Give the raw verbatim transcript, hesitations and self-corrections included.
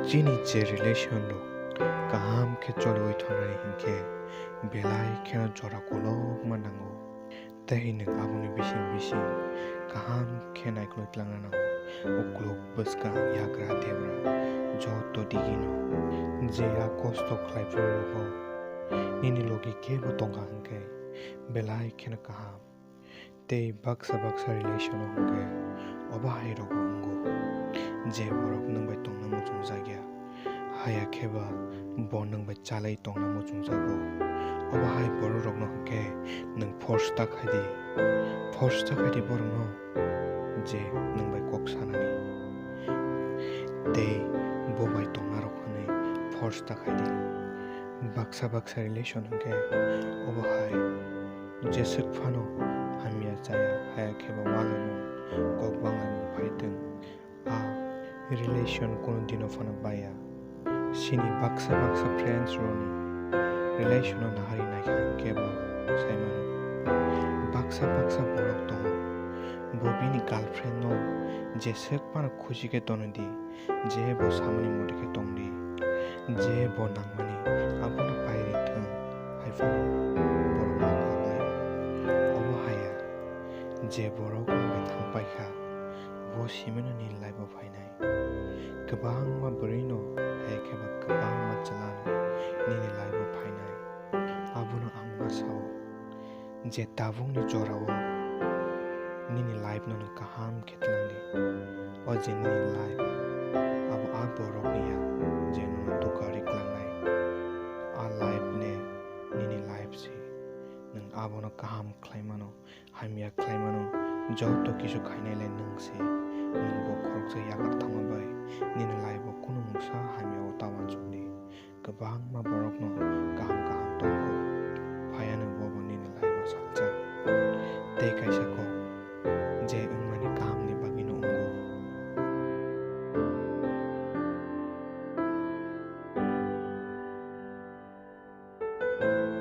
Chini je relation rok kaham khe choliwi thangnaini hinkhe belai kheno jora kolokma nango. Tei nwng aboni bising bising kaham khe naikolwi twlangna nango. Uklok, bwskang, yagra, debra joto digino je a kosto khlai phuru rogo nini logi kebo tongkha hinkhe belai kheno kaham. Tei baksa baksa relation o hwnkhe obo hai rogo wngo, je borok nwng bai tongna muchungjakya, haya khe ba bo nwng bai chalai tongna muchungjago. Obo hai borok rokno hwnkhe nwng force ta khai di, force ta khai di borokno je nwng bai kok sanani tei bo bai tongna rok hwnwi force ta khai di. Baksa baksa relation hwnkhe obo hai. Jeswk phano hamya chaya, haya khe bo walaimung, kok banglaimung phai thung. A relation kunu dino phano baya. Chini baksa baksa friends rokni relation no nahari naikha kebo sai mano. Baksa baksa borok tongo, bo bini girlfriend no jeswk phano khusi khe tonwi di. Je bo samani mote khe tong di, je bo nangmani abono pai ri thung, hai phano borok ma kok lai. Obo haya, je borok nwng bai thang pai kha, bo simino nini life o phainai. Kwbangma bwrwi no, hai khe ba kwbangma chwla no nini life o phainai. Abono ang ma sao. Je tabukni jorao nini life no nwng kaham khe twlang di. O je nini life, abo a borok ni ya, je nono dukha ri klangnai. A life le nini life se. Nwng abono kaham khlai mano, hamya khlai mano, joto kisu khainai le nwng se. Nwng bo khoroksa yagar thangma bai nini life o kunu mungsa hamya o ta uansuk di. Kwbangma borokno kaham kaham tongo, phaiano bobo nini life o salsa. Tei kaisa kok